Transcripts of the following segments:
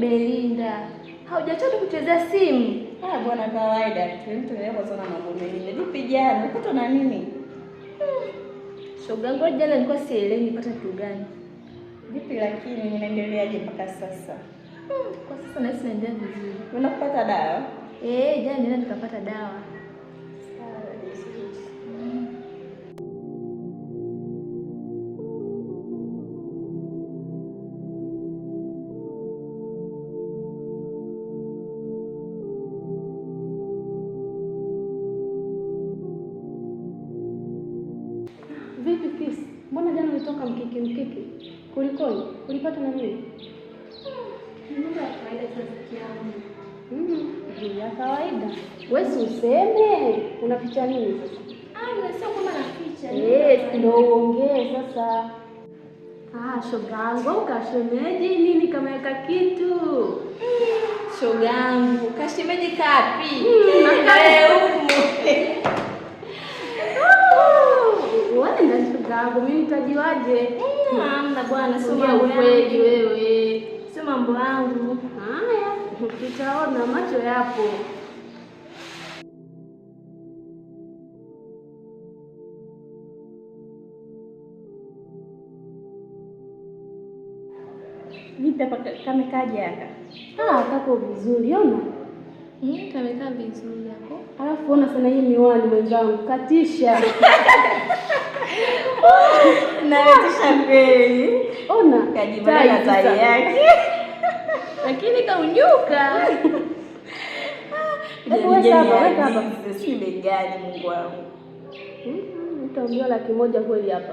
Belinda, haujachoka kuchezea simu? Ah, bwana kawaida tu. Mtu yeye sana mambo mengine. Vipi jana? Ulipatwa na nini? Shoga yangu jana nilikuwa sielewi nipata kitu gani. Vipi lakini unaendeleaje mpaka sasa? Kwa sasa nahisi naendelea vizuri. Unapata dawa? Eh, jana nilienda nikapata dawa. Sawa, vizuri. Vipi Peace? Mbona jana ulitoka mkiki mkiki? Kulikoni? Ulipata na nini? Mambo ya kawaida tu rafiki yangu. Ya kawaida. Wewe si useme, unaficha nini sasa? Ah, sio kama naficha. Eh, ndio uongee sasa. Ah, shogangu, au kashemeji nini kameweka kitu? Shogangu, kashemeji kapi? Wenda shogangu, mimi nitajiwaje? Hamna bwana, sio Ongea mambo ukweli yangu. wewe. Sio mambo yangu. Haya, tutaona, macho yapo. Vipi hapa kamekaje haka? Ah, kako vizuri, ona. Kamekaa vizuri hapo. Alafu ona sana hii miwani mwenzangu, katisha. Natisha kweli. Ona. Kajibana na tai sasa. yake. Lakini kaunyuka. Hebu weka hapa, weka hapa. Si bei gani Mungu wangu. Utaambiwa 100,000 kweli hapa.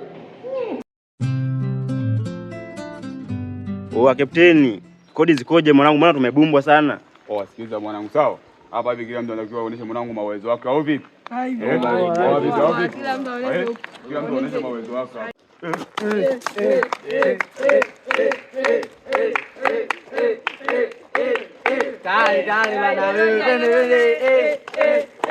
Oa kapteni, kodi zikoje mwanangu? Maana tumebumbwa sana. Oh, sikiliza mwanangu, sawa? Hapa hivi kila mtu anatakiwa aonyeshe mwanangu mawezo yake au vipi? Au vipi, au vipi? Kila mtu aonyeshe Kila mtu aonyeshe mawezo yake. Dale, dale, bana. Twende, twende.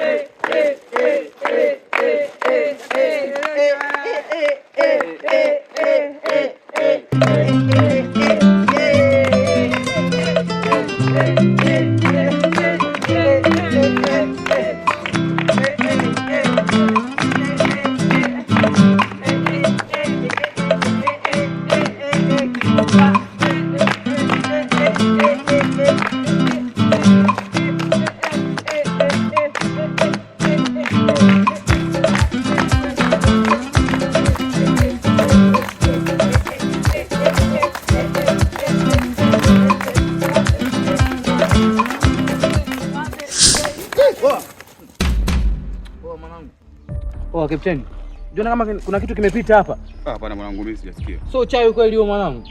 Oh, kapteni. Unaona kama kuna kitu kimepita hapa? Ah, hapana mwanangu, mimi sijasikia. So chai kweli huyo mwanangu?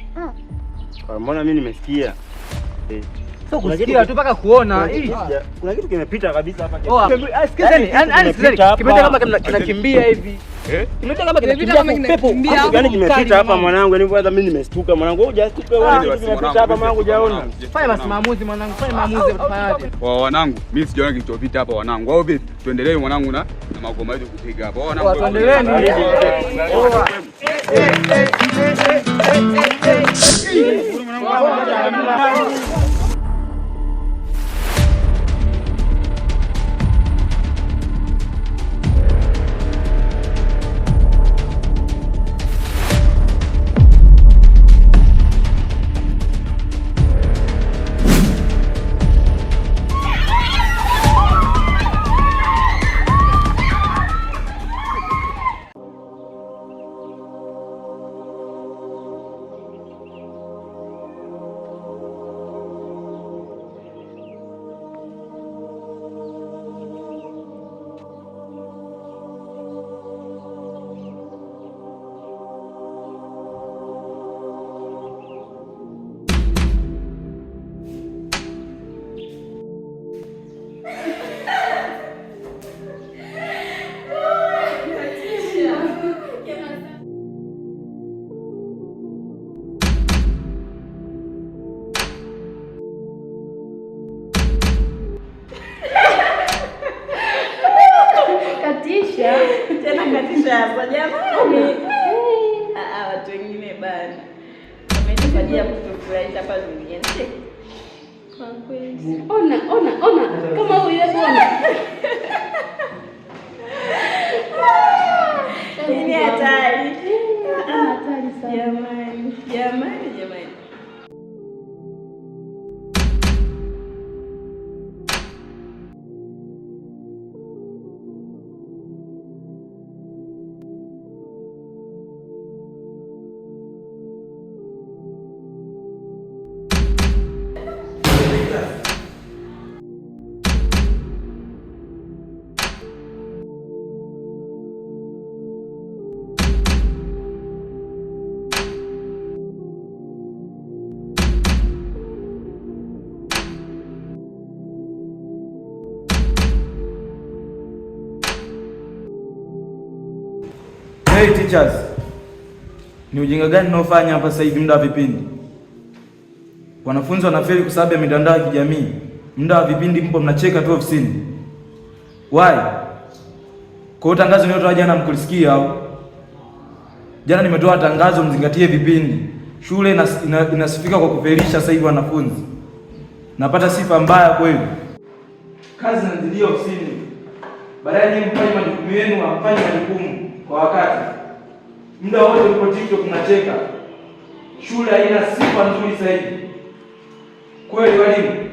Mbona mimi nimesikia? Sio kusikia tu mpaka kuona. Kuna kitu kimepita kabisa hapa. Oh, sikizeni, yani sikizeni. Kimepita kama kinakimbia hivi. Eh? Kimepita kama kinakimbia pepo. Yaani kimepita hapa mwanangu, yaani kwanza mimi nimestuka mwanangu. Wewe hujashtuka wewe, kitu kimepita hapa mwanangu hujaona. Fanya basi maamuzi mwanangu, fanya maamuzi utafanyaje? Wa wanangu, mimi sijaona kilichopita hapa wanangu. Au vipi? Tuendelee mwanangu na magoma yetu kupiga hapa. Wanangu. Tuendeleeni. Tena katisha hasa jamani. Ah, watu wengine bana. Wameenda kwa ajili ya kutufurahisha hapa duniani. Kwa kweli. Ona, ona, ona. Kama huyu hebu ona. Ni hatari. Hatari sana. Jamani, jamani, jamani. Hey teachers, ni ujinga gani mnaofanya hapa sasa hivi muda wa vipindi? Wanafunzi wanafeli kwa sababu ya mitandao ya kijamii. Muda wa vipindi mpo mnacheka tu ofisini. Why? Kwa hiyo tangazo niliyotoa jana mkulisikia au? Jana nimetoa tangazo mzingatie vipindi. Shule inasifika kwa kufelisha sasa hivi wanafunzi. Napata sifa mbaya kweli. Kazi inaendelea ofisini. Baadaye nyinyi mfanye majukumu yenu, hamfanyi majukumu kwa wakati. Muda wote mko TikTok mnacheka. Shule haina sifa nzuri sasa hivi. Kweli walimu?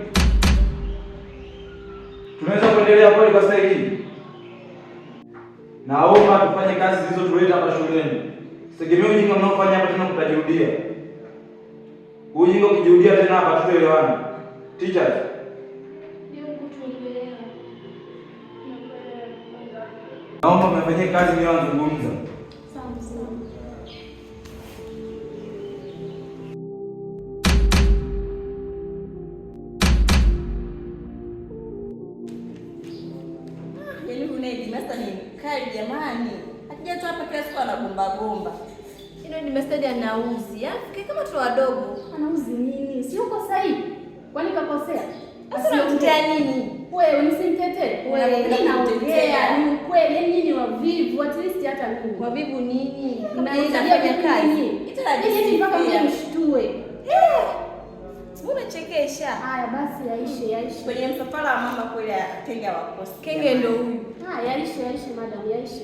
Tunaweza kuendelea kweli kwa sasa hivi? Naomba tufanye kazi zilizotuleta hapa shuleni. Sitegemee ujinga mnaofanya hapa tena kutajirudia. Ujinga ukijirudia tena hapa tutaelewana. Teachers. Naomba mnafanyie kazi ninayozungumza. Yaani huyu headmaster ni mkali jamani. Akija tu hapa kila siku anagomba gomba. Ino headmaster anauzi. Yaani kama tu wadogo. Anauzi nini? Si uko sahihi? Kwani kakosea? Sasa unamtetea nini? Wewe nisimtetee. Wewe mimi naongea ni ukweli, yaani nyinyi wavivu, at least hata mimi. Wavivu nini? Mnafanya kazi. Itarajia mpaka mimi mshtue. Unachekesha. Haya basi yaishe, yaishe. Kwenye msafara wa mama kweli kenge hawakosi. Kenge ndio huyu. Ah, yaishe, yaishe madam, yaishe.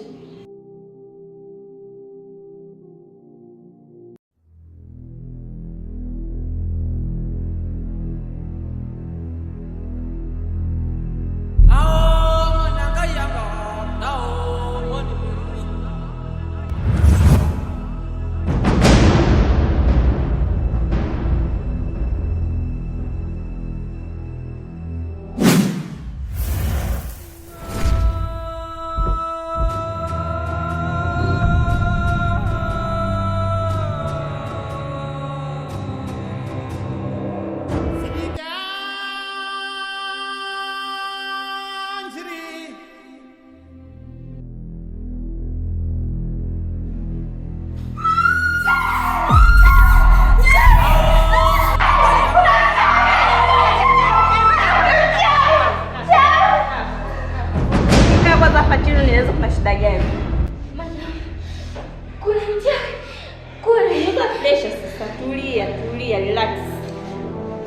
Tulia, tulia, relax.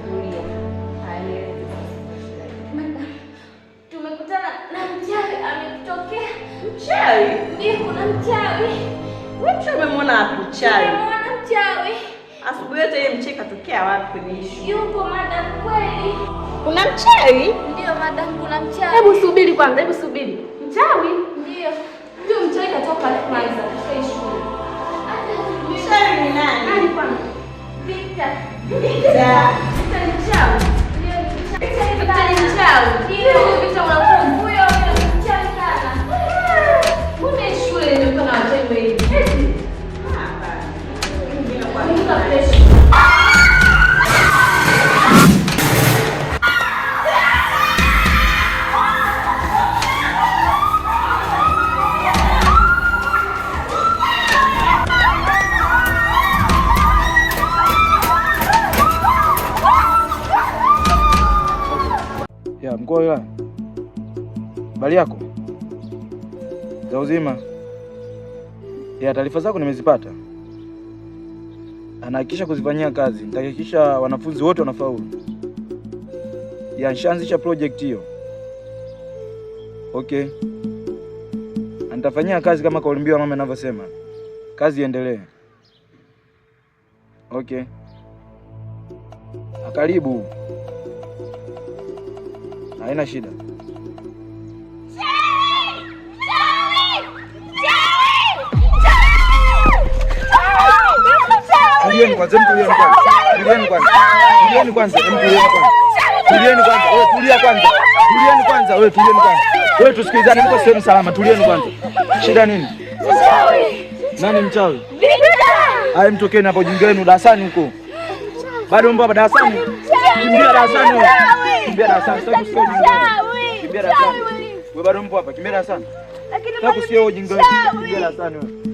Tulia. Haya. Tumekutana na mchawi ametokea. Mchawi? Ndiyo, kuna mchawi. Wewe mchawi umemwona wapi mchawi? Nimemwona mchawi. Asubuhi yote ile mchawi katokea wapi kwenye issue? Yupo madam kweli. Kuna mchawi? Ndiyo madam, kuna mchawi. Hebu subiri kwanza, hebu subiri. Mchawi? Ndiyo. Ndio mchawi katoka kwanza katika issue. Mchawi ni nani? Nani kwanza? Victor. Victor. Victor ni mchawi. Ndiyo, Victor ni mchawi. Ndiyo, Victor unakuwa huyo ni mchawi sana. Kumbe shule imekuwa na wachawi wengi. Hapana. Punguza pressure. Ya mkuu wa wilaya, habari yako za uzima? Ya taarifa zako nimezipata, anahakikisha kuzifanyia kazi. Nitahakikisha wanafunzi wote wanafaulu. Ya, nishaanzisha project hiyo. Okay. Nitafanyia kazi kama kauli mbiu ya mama inavyosema. Kazi iendelee. Okay. Karibu. Haina shida. Tulieni kwanza, tulieni kwanza. Tulieni kwanza. Tulieni kwanza, tulieni kwanza. Tulieni kwanza. Wewe tulia kwanza. Tulieni kwanza, wewe tulieni kwanza. Wewe tusikilizane, mko sehemu salama. Tulieni kwanza. Shida nini? Mchawi. Nani mchawi? Victor. Haya, mtokeni hapo jingeni darasani huko. Bado mpo hapa darasani? Kimbia darasani wewe. Kimbia darasani, sitaki kusikia ujinga. Kimbia darasani. Wewe bado mpo hapa, kimbia darasani. Lakini Sitaki kusikia ujinga. Kimbia darasani wewe.